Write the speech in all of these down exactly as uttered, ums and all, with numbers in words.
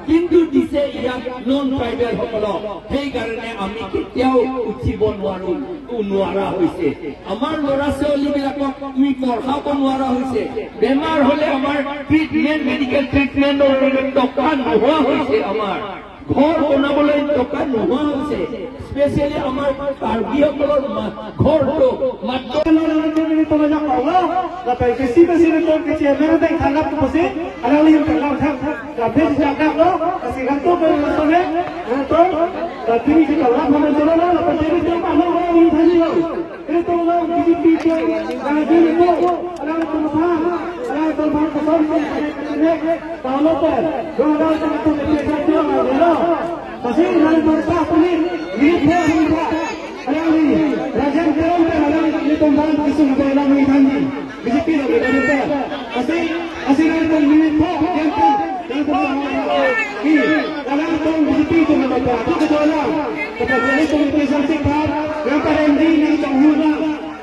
কিন্তু দিছে ইয়াত নন ট্ৰাইবেল সকলক। সেইকাৰণে আমি কেতিয়াও উঠিব নোৱাৰো, নোৱাৰা হৈছে। আমাৰ ল'ৰা ছোৱালীবিলাকক আমি পঢ়াব নোৱাৰা হৈছে। বেমাৰ হ'লে আমাৰ ট্ৰিটমেণ্ট, মেডিকেল ট্ৰিটমেণ্টৰ বাবে টকা নোহোৱা হৈছে। আমাৰ ঘৰ বনাবলৈ টকা নোহোৱা হৈছে। স্পেচিয়েলি আমাৰ কাৰ্বিসকলৰ মা-, ঘৰটো মাত্ৰ Lapen kesi kesi netum ke chairman ateng thangnat pusi, alangli hem thangnat thang. Lapen si thangnat lo, si kan to ke lason he, to, lapen si thangnat thang cholo lo, lapen si netum ano ho ni thani lo. Netum lo B J P ke, na jin to, alangtum aphan, alangtum aphan koson ke, ne, talo pe, do do netum ke sa jo na lo. Pasi nang berpah puni, ni pe ni pe. Alangli, Rajen Teron pen alangli netum aphan kesung pen alangli thanji. B J P lo kita kita. Asi, asi nangtum ni po, yang tu, yang tu sama. Ni, alangtum B J P tu nama pa, tu kita alang. Kita boleh tu kita sampai pa, yang pada M D ni kita hula.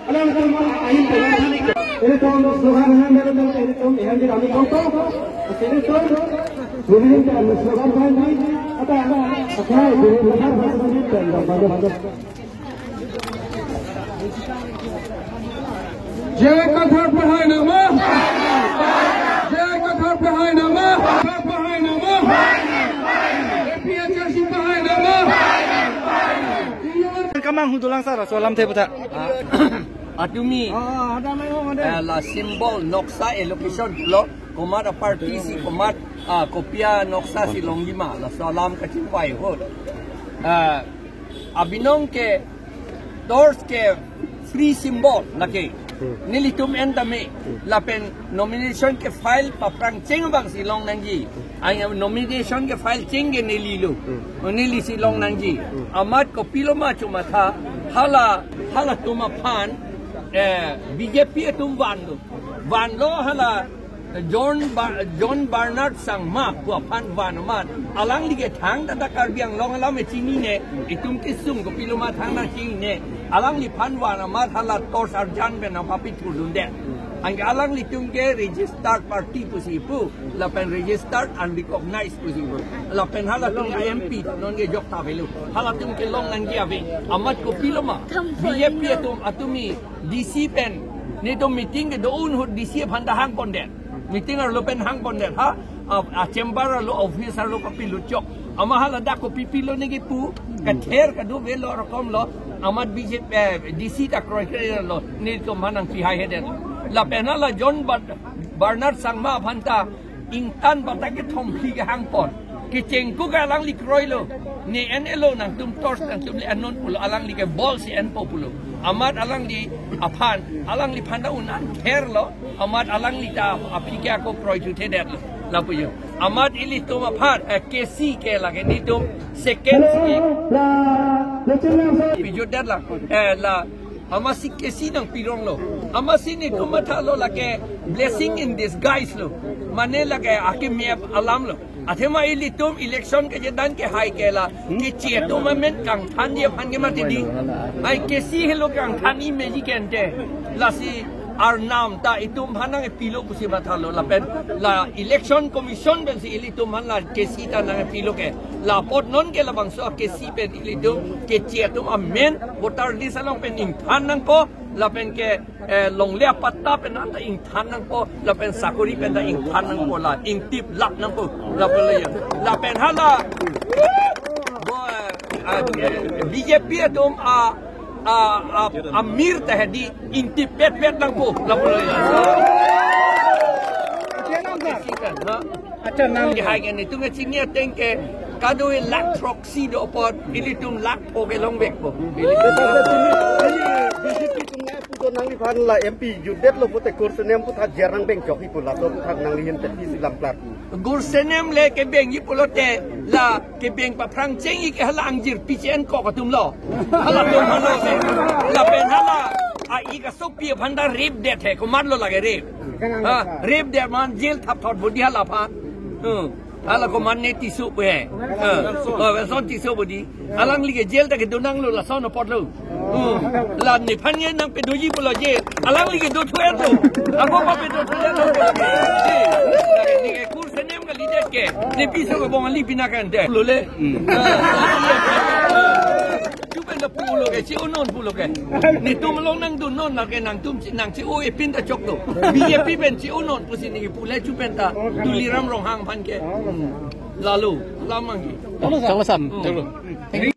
Alangtum ahin pen thanji. Netum slogan han, netum, netum, yang di kami kongko. Asi netum, netum slogan thanji. Apa, apa, netum slogan thanji. Jai Kathar Pahai Nama! Jai Kathar Pahai Nama! Kathar Pahai Nama! A P H L C Pahai Nama! Kamang hudulang sara, so alam the puta. Atumi, eh, la symbol noksa allocation lo, komat aparty si komat, ah, kopi anoksa si longlima, laso alam kachingvai ahut. Eh, abinong ke torch ke free symbol lake. Hmm. Nelitum en tame. Hmm. Lapen nomination ke file paphrang cheng abang si long nangji. Ang nomination ke file cheng ke neli lo. Hmm. Neli si long nangji. Hmm. Amat kopilo ma chomatha hala, halatum aphan, eh, B J P atum vanlo. Vanlo hala John Bar-, John Bernard Sangma pu aphan van amat. Alangli ke thangta ta Karbi Anglong alam e chinine, itum kesung kopilo ma thang nang chinine. Alangliphan van amat hala torch arjan pen nangpapithurdundet. Anke alanglitum ke registered party pusi pu, lapen registered unrecognized pusi pu. Lapen halatum M P non ke jokta avelo. Halatum ke long nangji ave. Amat kopilo ma. B J P atum, atumi D C pen netum meeting kedo-un ahut D C aphan ta hangpondet. Meeting arlo pen hangpondet ha, a, a chamber arlo, office arlo kapilo chok. Amat hala dak kopi pilo nangji pu, kather kado avelo rokom lo, amat B J P, eh, D C ta kroikre lo, netum aphan nangpihai hedet. Lapen hala John Bar-, Bernard Sangma aphan ta ingtan batak kethom phli kehangpon. Kechengku ke alangli kroilo. Ne en-elo, nangtum torch nangtum le-en non pulo, alangli ke bol si enpo pulo. Amat alangli aphan, alangliphan ta un-an therlo. Amat alangli ta aphi ke ako kroithuthedetlo. Lapu jo. Amat ilitum aphan, eh, K C ke lake netum second si. Pijutdetlang. Eh, la Amatsi K C nangpironglo. Amatsi netum mathalo lake blessing in disguise lo. Mane lake akemep alam lo. Athema ilitum election kejedan kehai ke la, keche atum amen kangthanji aphan ke mati dei. Ai K C helo kangthan imeji kente. Lasi arnam ta itum aphan nangpilo pusi mathalo lapen la election commission pensi ilitum aphan la K C ta nangpilo ke. La apot non ke labangso K C pen ilitum keche atum amen voter list along pen ingthan nangpo, lapen ke, eh, longle apatta pen anta ingthan nangpo, lapen sakori pen ta ingthan nangpo, la ingtip lap nangpo, lapen le ya. Lapen hala, bo, eh, B J P atum a, a, a, amir ta hedi ingtip petpet nangpo, lapen le ya. Accha, nang kehai ke netum kechini ateng ke kadokave lakh throksi do apot, ilitum lakh pho ke longvekpo. B J P atum nangpudo nangliphan la M P jutdetlo pute kursenem aphuthak jer nang bengchok ipu laso aphuthak nangli hin tepisi lam plat. Kursenem le kebengji pulote la kebeng paphrang chengji ke hala angjir pichen kok atum lo. Halatum halo le. Lapen hala a-ik asopi aphan ta rape det he, komatlo lake rape. Ha, rape det man jail thapthot bodi hala aphan. Hmm. Hala komat ne Tisso pu he. Ha. Oh, Welson Tisso bodi. Alangli ke jail ta kedo nanglo lason apotlo. Hmm. La nephan ke nangpedoji pulo jail. Alangli ke dothu-etlo. Ako papedo thulo. Ni ke kursenem kali. Ke, ne piso ke Bongali pina kan de. Lule. Hmm. Chupen ta pulo ke, chi-o non pulo ke. Netum along nangdun non lake nangtum chi, nang chi-o-e pin ta choklo. B J P pen chi-o non pusi ne pule chupen ta Tuliram Ronghang aphan ke. Lalo, lamang ki. Choklo sir. Choklo sir. Hmm. Choklo.